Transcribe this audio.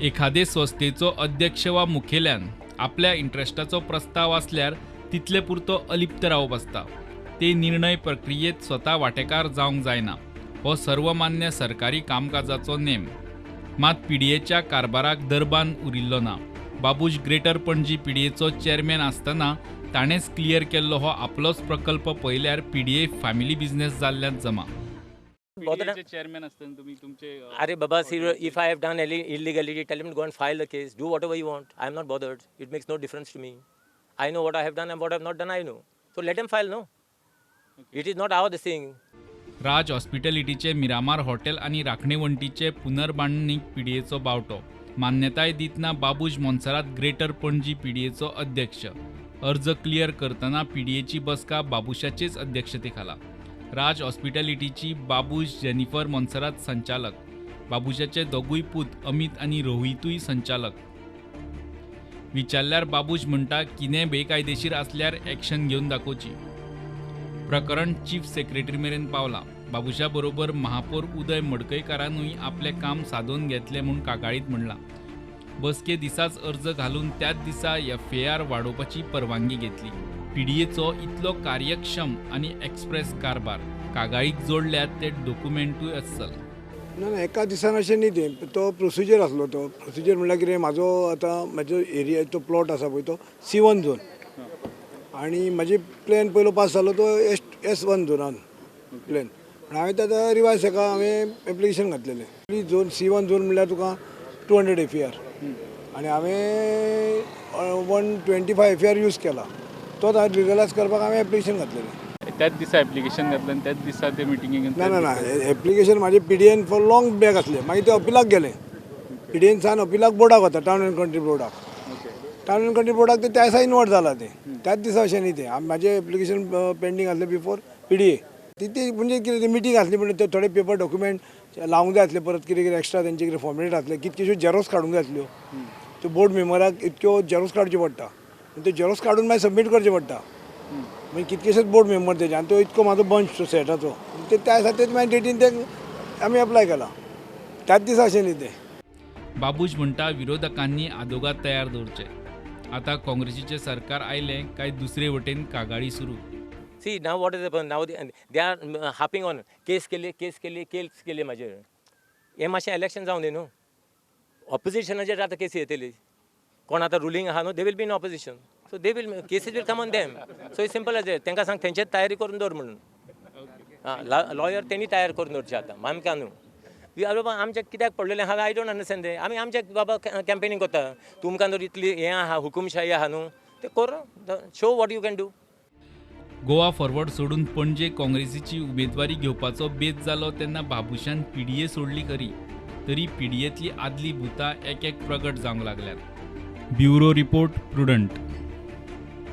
एखादे संस्थेचो अध्यक्ष वा मुखेल्यान आपल्या इंट्रस्टाचो प्रस्ताव आसल्यार तितले पुरतो अलिप्त रावप आसता. ते निर्णय प्रक्रियेत स्वता वांटेकार जावंक जायना हो सर्वमान्य सरकारी कामकाजाचो नेम. मात पीडीएच्या कारभाराक दरबान उरिल्लो ना. बाबूश ग्रेटर पणजी पीडीएचो चेअरमॅन आसतना ताणेंच क्लियर केल्लो हो आपलोच प्रकल्प पळयल्यार पीडीए फॅमिली बिझनेस जाल्ल्यान जमा. चेअरमॅन आसतना तुमी तुमचे अरे बाबा, see, if I have done any illegality, tell him to go and file the case. Do whatever you want. I am not bothered. It makes no difference to me. I know what I have done and what I have not done, I know. So let him file, no? It is not our this thing. Raj हॉस्पिटॅलिटीचे Miramar hotel आनी राखणे वण्टीचे पुनर्बांदणीक पीडीएचो बावटो. मान्यताय दितना Babush Monserrate greater Panaji पीडीएचो अध्यक्ष. अर्ज क्लियर करतना पीडीएची बसका बाबूशाचेच अध्यक्षतेखाला. राज हॉस्पिटॅलिटीची बाबूश जेनिफर मोन्सेरात संचालक. बाबूशाचे दोगूय पूत अमित आनी रोहितूय संचालक. विचारल्यार बाबूश म्हणटा, कितें बेकायदेशीर आसल्यार एक्शन घेवन दाखोवची. प्रकरण चीफ सेक्रेटरी मेरेन पावलां. बाबूशा बरोबर महापौर उदय मडकयकारानूय आपलें काम सादोवन घेतलें म्हूण कागाळींत म्हणलां. बसके दिसाच अर्ज घालून त्याच दिसा एफएआर वाडोवपाची परवानगी घेतली. पीडीएचो इतलो कार्यक्षम आनी एक्सप्रेस कारभार. कागाळीक जोडल्यात ते डॉक्युमेंटूय अस्सल. ना ना, एका दिसान अशें न्ही तें, तो प्रोसिजर आसलो. तो प्रोसिजर म्हणल्यार कितें, म्हाजो आतां म्हाजो एरिया तो प्लॉट आसा पळय तो सी 1 झोन आनी म्हाजे प्लॅन पयलो पास जालो तो एस 1 झोनान प्लॅन. पूण हांवें ते आतां रिवायज हेका हांवें एप्लिकेशन घातलेलें. झोन सी 1 झोन म्हणल्यार तुका 200 एफईआर आनी हांवें 125 एफईआर यूज केला. तोच हांवें लिगलायज करपाक हांवें एप्लिकेशन घातलेलें. त्याच दिसा एप्लिकेशन घातलें आनी त्याच दिसा ते मिटिंगेक? ना ना ना, एप्लिकेशन म्हाजें पीडीएन फॉर लॉंग बॅक आसलें. मागीर ते अपिलाक गेलें. पीडीएन सान अपिलाक बोर्डाक वता, टावन एंड कंट्री बोर्डाक. टावन एंड कंट्री बोर्डाक ते त्या दिसा इनवर्ट जाला तें. त्याच दिसा अशें न्ही तें. म्हाजें एप्लिकेशन पेंडींग आसलें बिफोर पीडीए. ती ती म्हणजे कितें, ती मिटींग आसली म्हणून ते थोडे पेपर डॉक्युमेंट लावंक जाय आसले. परत कितें कितें एक्स्ट्रा तेंचे कितें फॉर्मेलिटी आसले, कितक्योश्यो झेरोक्स काडूंक जाय आसल्यो. त्यो बोर्ड मेंबराक इतक्यो झेरोक्स काडच्यो पडटा आनी त्यो झेरोक्स काडून मागीर सबमीट करचे पडटा. मागीर कितकेशेच बोर्ड मेंबर तेजे आनी तो इतको म्हाजो बंच तो सेटाचो. ते त्या दिसा तेच मागीर डेटीन ते आमी एप्लाय केला. त्याच दिसा अशें न्ही तें. बाबूश म्हणटा, विरोधकांनी आदोगाद तयार दवरचे. आतां काँग्रेसीचें सरकार आयलें काय दुसरे वटेन कागाळी सुरू. See, now what is the now they are harping on case केली, केस केली, केस केली म्हाजेर. हें मातशें इलेक्शन जावं दी न्हू. ऑपोजिशनाचेर आतां केसी येतली. कोण आतां रुलींग आहा न्हू, they will be in opposition, so they will cases will come on them. So is simple as तांकां सांग, तेंचेच तयारी करून दवर म्हणून. आं, लॉयर तेणी तयार करून दवरचे आतां, आमकां न्हू. अरे बाबा, आमचें कित्याक पडलेलें आहा, I don't understand तें. आमी आमचें बाबा कॅम्पेनींग करता. तुमकां जर इतली हें आहा, हुकुमशाही आहा न्हू, तें कर, show what you can do. Goa forward सोडून पणजे काँग्रेसीची उमेदवारी घेवपाचो बेत जालो तेन्ना बाबूशान पीडीए सोडली खरी, तरी पीडीएतली आदली भुतां एक एक प्रगट जावंक लागल्यात. Bureau report, Prudent.